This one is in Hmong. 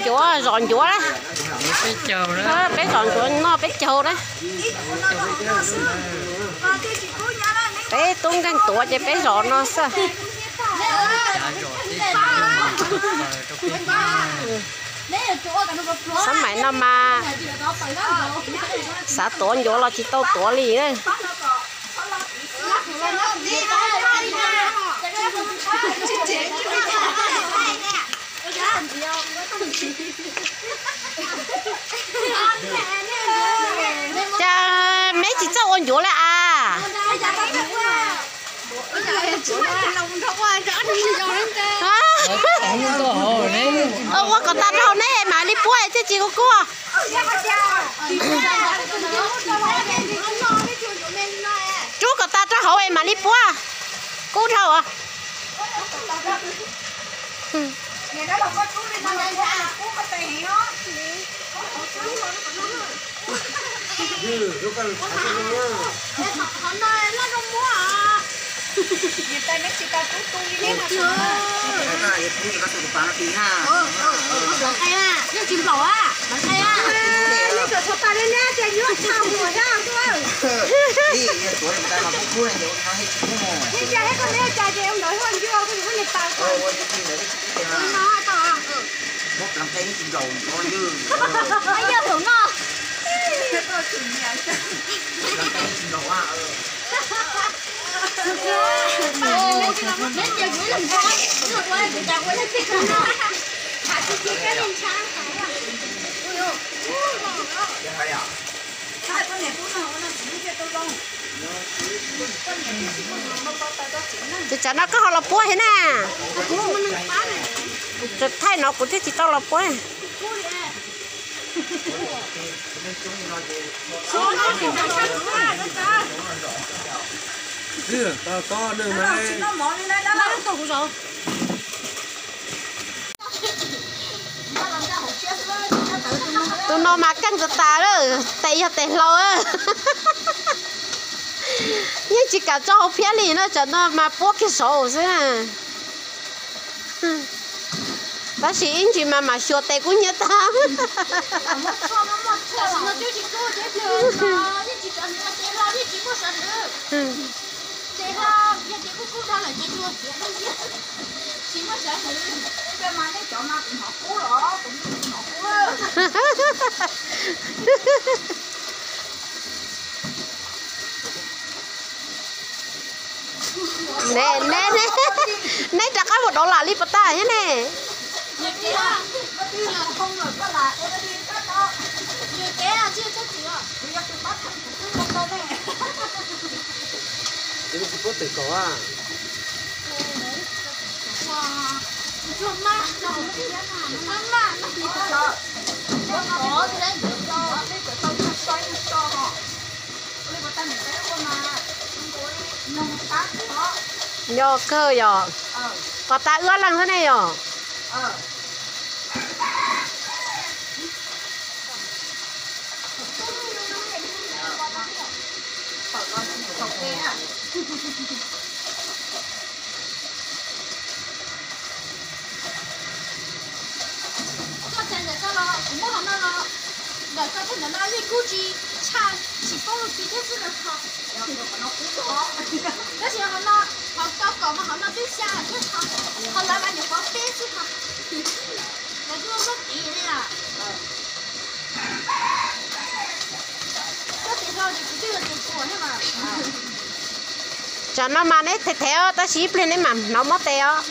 Ncuav, zom ncuav na. Peb zom ncuav noj peb caug na. Peb tub nkeeg tuav ces peb zom no xwb. Xab maim no mas xav tuav ncuav los tsis tau tuav li na. Cas neb tsis txawj ua ncuav li as? Ua kom tas rau hauv neb mam li puab thiaj tsis kub kub. Rub kom tas rau hauv es mam li puab. Kub dhau. Ces tsam no koj ho los puab thiab na. Thaij no kuv thiaj tsis tau los puab. Tus no mas keej tas tas lawm, tes yog tes hlau. Yeej tsis kam tso hauv phiab li na, tsam no mas puab kiag saud xwb na. Tab sis ib ntsis mas mam xyuas tes kub hnyiab tag. Ne, ne, ne, neb rov qab mus dov lam li puas tag thiab ne? Yog kawg yog, pos tas wb ob leeg xwb ne yog. Koj txais ntawm koj los kuv muab hauv no los, ntawm koj thiab ntawm no yeej kub tsis tshaj, tsis paub lub txiv thiab xwb no. Tab sis hauv no, hauv koj kom mas hauv no twb xya thiab, hauv lawv mas nyuam qhuav peb xwb ho. Lawv twb ua muab tiv li os. Tsam no mas neb thev thev tab sis ib pliag neb mam hnov mob tes os.